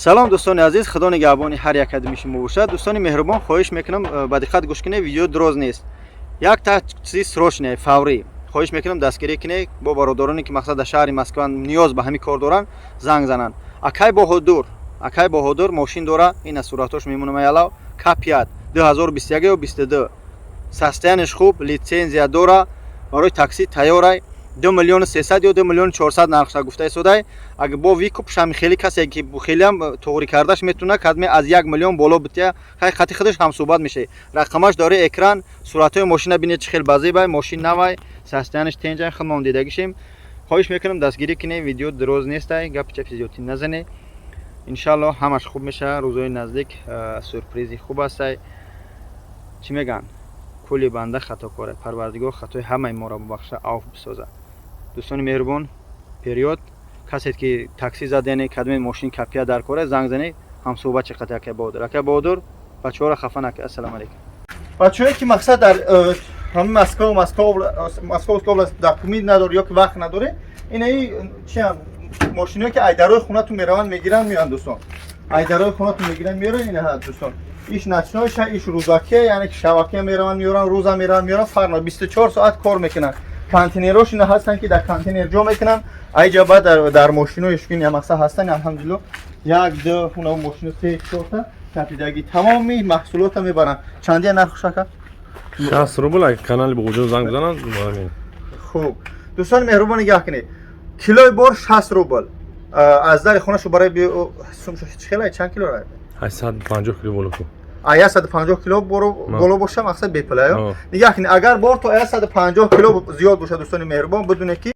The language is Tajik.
Салом, дӯстони азиз, Худо нигаҳбони ҳар як кадоми шумо бошад. Дӯстони меҳрубон, хоҳиш мекунам, ба диққат гӯш кунед, видео дроз нест. Як та чизи срочный, фаврӣ. Хоҳиш мекунам, дастгирӣ кунед бо бародароне, ки мақсад дар шаҳри Москва ниёз ба ҳамин кор доранд, занг зананд. Акай Баҳодур, акай Баҳодур мошин дора, ин аз суратҳош мемонам ялав, К5 2021 ё 22. Состояние ш хуб, литсензия дора, барои такси тайёрай. 2 миллиону 300 ё 2 миллиону 400 нархша гуфта истодай. Агар бо выкуп шам, хеле касе ки хелеам туғри кардаш метавона, кадме аз 1 миллион боло битя. Хай, хати худаш ҳамсӯҳбат мешавӣ. Рақамаш дори экран, суратҳои мошина бинед, чӣ хел базебай, мошин навай, состояние ш тенҷай, худмон дидагишем. Хоҳиш мекунам, дастгирӣ кунед, видео дроз нестай, гапи чапи зиёдтӣ назанед. Иншаллоҳ, ҳамаш хуб мешавад, рӯзҳои наздик сюрпризи хуб ҳастай. Чӣ мегӯянд, кулли банда хатокоре, Парвардигор хатои ҳамаи моро бубахша, авф бисозад. Дӯстони меҳрубон, вперёд! Касе ки такси зад, яъне кадоме мошин К5 дар коре, занг занед, ҳамсӯҳбат чи қати акай Баҳодур. Акай Баҳодур, бачаҳоро хафа накунед. Ассалому алайкум. Бачаҳое ки мақсад дар ҳамин Москва, Московская область документ надор ё ки вақт надоре, инаи чиам мошиное ки айдарои хонатон мераванд, мегиранд, меоянд. Дӯстон, айдарои хонатон мегиранд, меоранд. Ина, дӯстон, иш ночной ша, иш рӯзакия, яъне ки шабакия мераванд, меоранд, рӯза мераванд, меоранд, фарқ надорад, 24 соат кор мекунанд. Контейнерош ина ҳастанд, ки дар контейнер ҷо мекунанд. Айҷа баъд дар мошинои шукин мақсад ҳастанд. Алҳамдулилло, як, ду, хуна мошино, се, чорта капидаги, тамоми маҳсулота мебаранд. Чандия нарху, ака? 60 рубл, агар канали Буғуҷон занг бизананд. Хуб, дӯстони меҳрубон, нигаҳ кунед, килои бор 60 рубл аз дари хонашу барои чӣ хела, чанд кило? 850 кило боло ку. 150 кило боло боша, мақсад бепулаё. Нигаҳ кунед, агар бор то 150 кило зиёд бошад, дӯстони меҳрубон, бидуне ки